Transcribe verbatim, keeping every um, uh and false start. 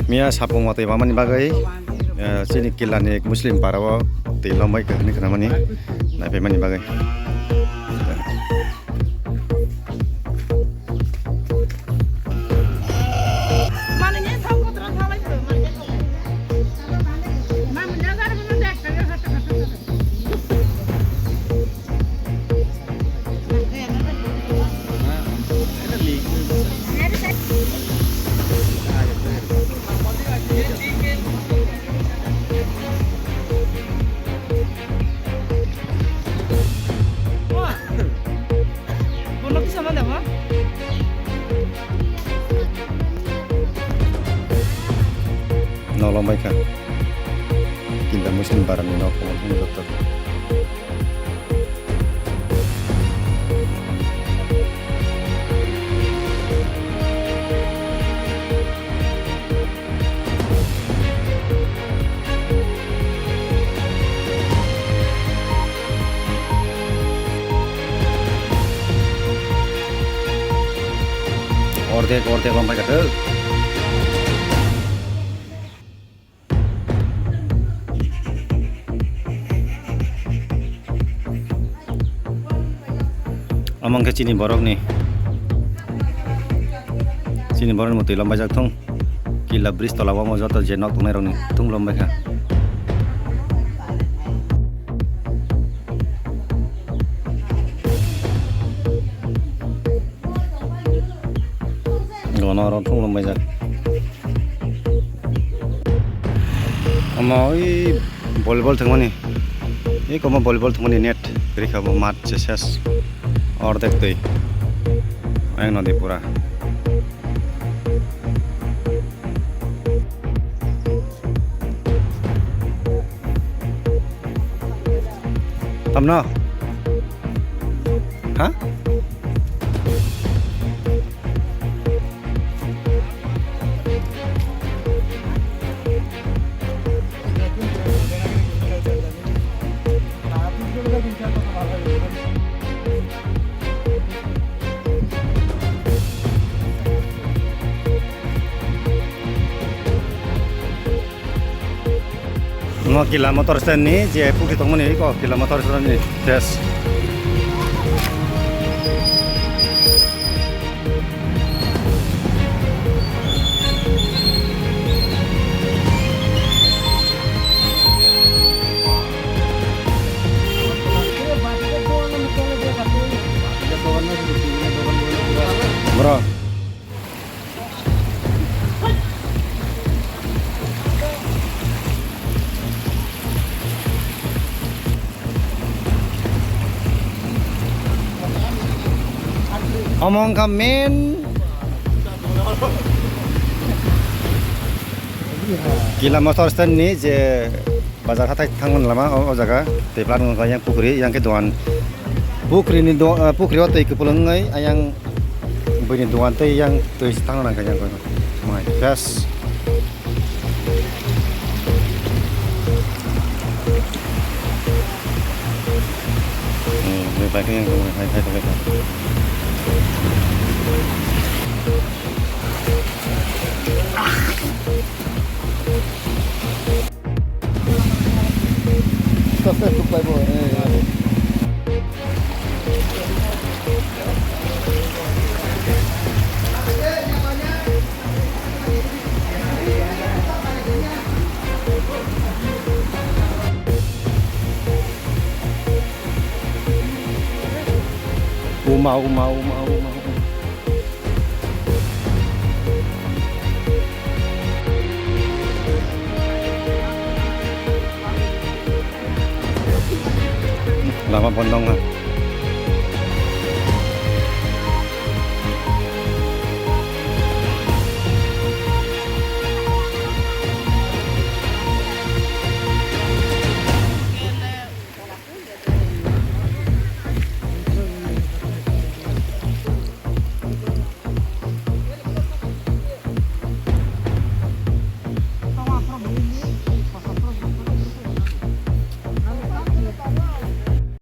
Miya sapung watwi mamani bagwi, eh, chini killa ni Muslim para o twi lombai kahini khnamani naipaimani bagwi. Bono kisa ma demo? Nolong bai kha. Kinta Muslim barani nok, omo thung joto. Ordek, ordek lombai kha, dek. Omo wngkha chini borokni, chini borokni mwtwi lombaijak thung. Killa bridge tola o omo joto je nok tongnai rokni thung lombaikha. Gono oro thung lombaijak. Omo oi volleyball thwngmani. Eko omo volleyball thwngmani net rikha bo mat se ses. Ordek twi. Ayang nodi pura. Tamno? Ha? Omo Killa Motor Stand ni je pukri tongmani, eko Killa Motor Stand ni test. Bro. Omo wngkha main Killa Motor Stand ni je bazar hathai thangmani lama o, o jaga tei plan wngkha yang pukri yang khe dogan pukri ni do-, eh, pukri o twi kwplwng wngwi ayang buini dogan tei yang twi thangna nangkha yang mai best. Hmm, bini bai khe yang hai hai hai hai. Uma, uma, uma, uma, uma. Lama bondong ha.